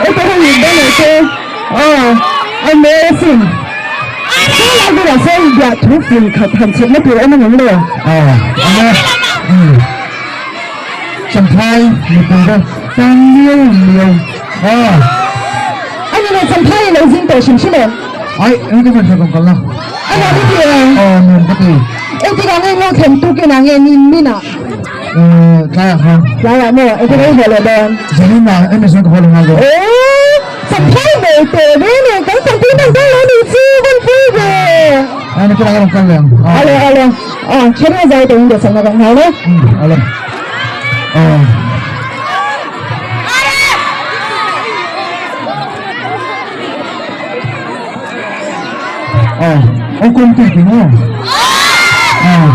Ete hei banner te aw a mawi asin. Chu lai bulah sawn biah thu fing khat han chhepna tur awm angem le? Aw awm e. Umm Champhai mipui te tan liau liau aw. A ni lo Champhai i lo zing tawh hrim hrim em? Ai engtin nge hriat awm kalna? A nuam i ti em? Aw nuam ka ti. Engtikah nge ngaw thlen tukin ah nge ni min ah? Eh tlaiah khan. Tlaiah maw? Engtin nge i haw leh dawn? Zanin ah Amazon ka haw leh nghal dawn. Ooh Champhai mai teh ve le kan changtu tak dawn lo nih chu van pui ve. A ni tunah ka rawn kal leh ang. Ale ale aw then a zai tawh in duhsakna kan nghal e. Ale aw. Aw aw kawng tui ti maw? Aw.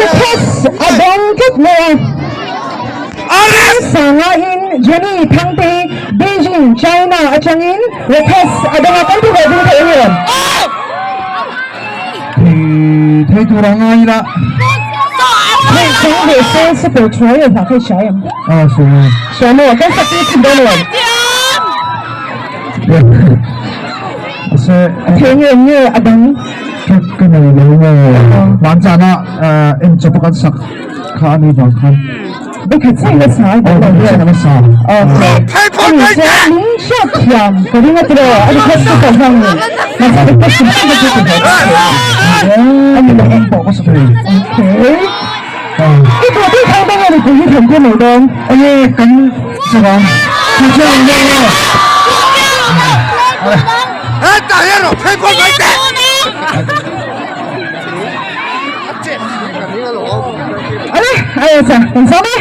Request a dawng tlat mai a. Sanga in. Jenny Thangte hi Beijing, China atangin request a dawng a, kan ti ve ding thei a ni em? Thei thei tur a ngai ila. Hei chang ve se super thuai leh hlah kha i hria em? Aw hria. Hria maw? Kan sak tir thin dawn lo. Se A thei nge nge a dang? Ka ka nei lo nge. Hmanzana en chawp a kan sak kha a ni vang khan. Bekhat chiah in a sa Aw bekhat chiah in a sa. Okay. Ani chuan min hriat thiam ka ring a tiraw a request tu pawh hian mahse request hrim hrim chu ti ve thei a. Ani leh eng pawh ka sa thei. Okay. I duh duh thang dawn nge mipui hi thlen tir mai dawn? Enge kan sa ang? Ale, ai acha, kan sawm e.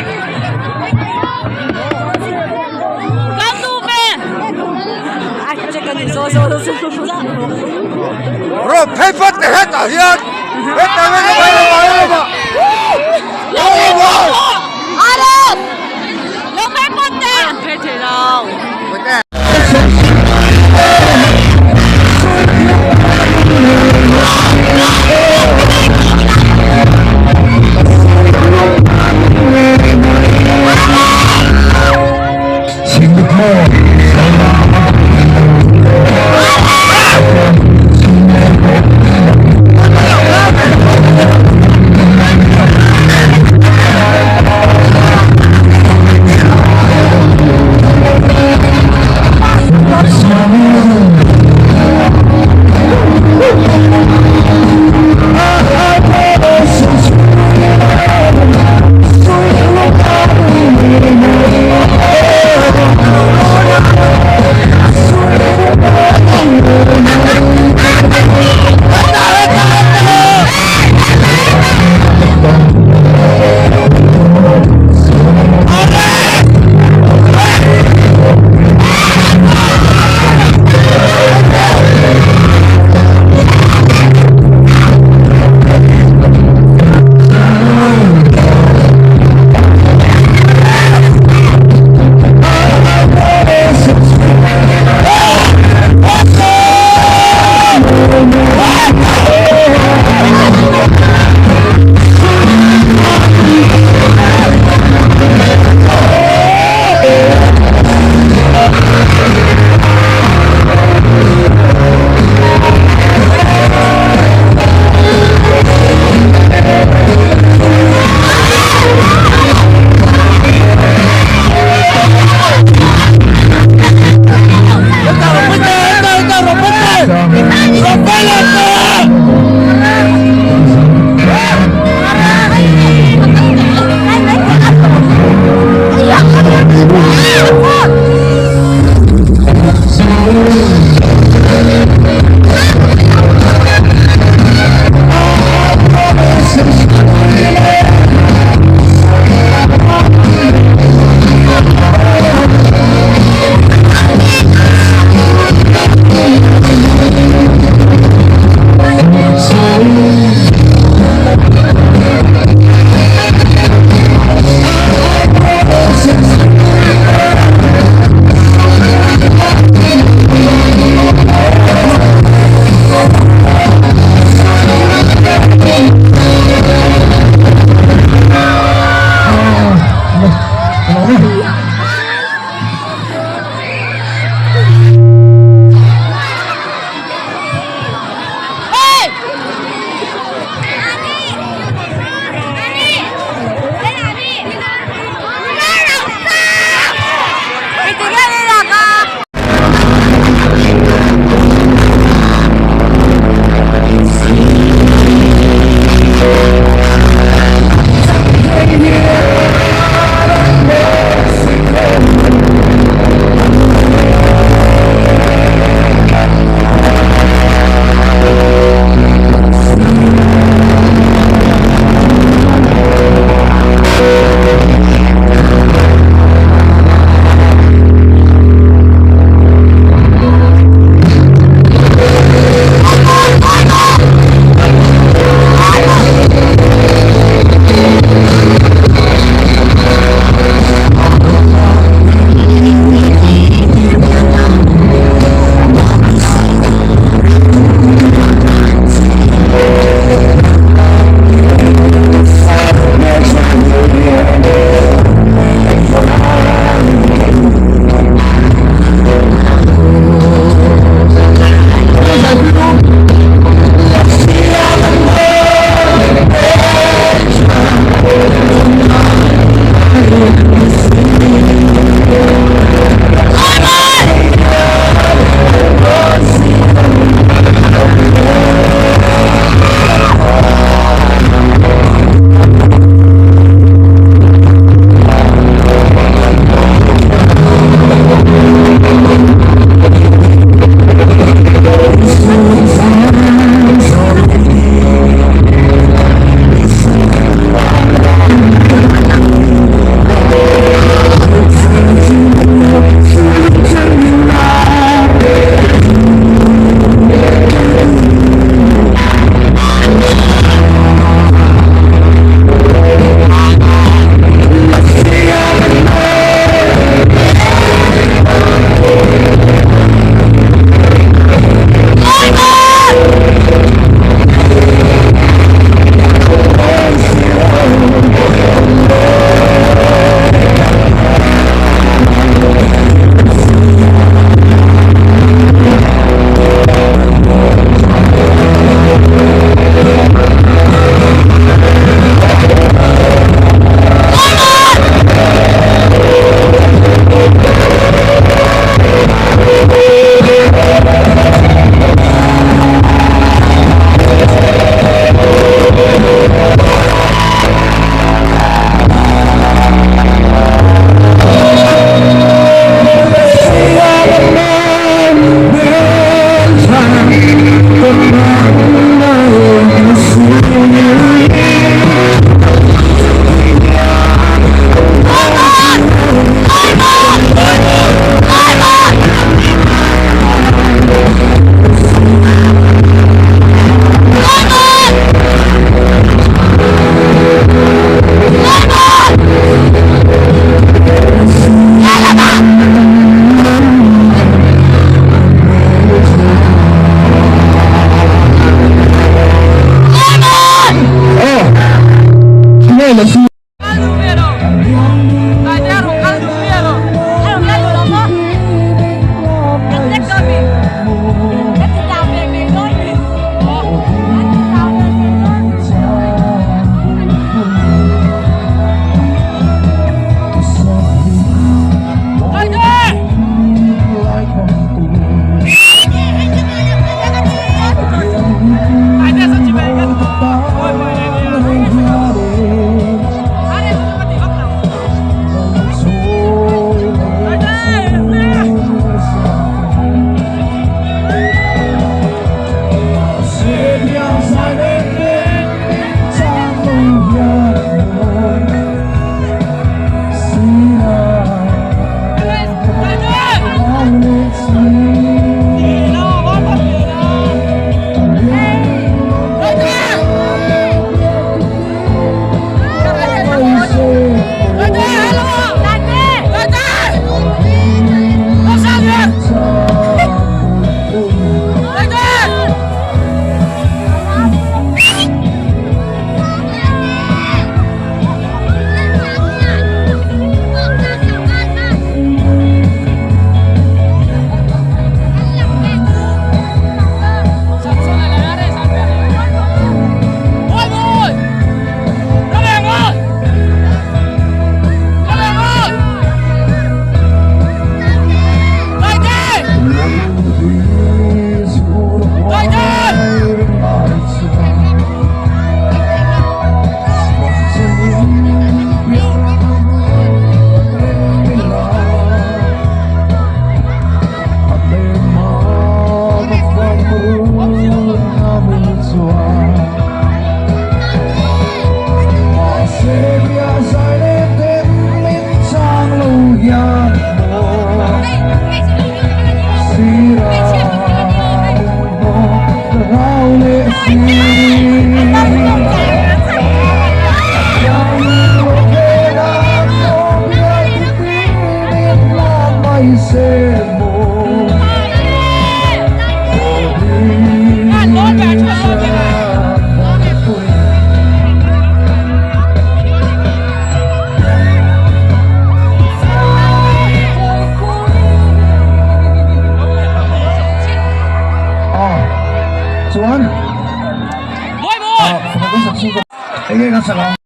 Enge kan sak ang?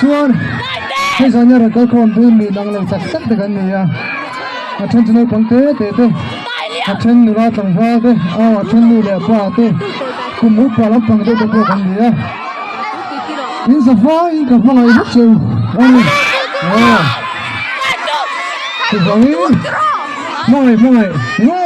Chuan hei zan hian rawn kalkhawm pui mi dang lo tak tak te kan ni a, a then chu naupang te te te. A then nula tlangval te aw a then nu leh pa te kum upa lampang deuh te pawh kan ni a in za faiin ka hmangaih vek cheu a ni aw chuvangin hmangaih hmangaih ngo.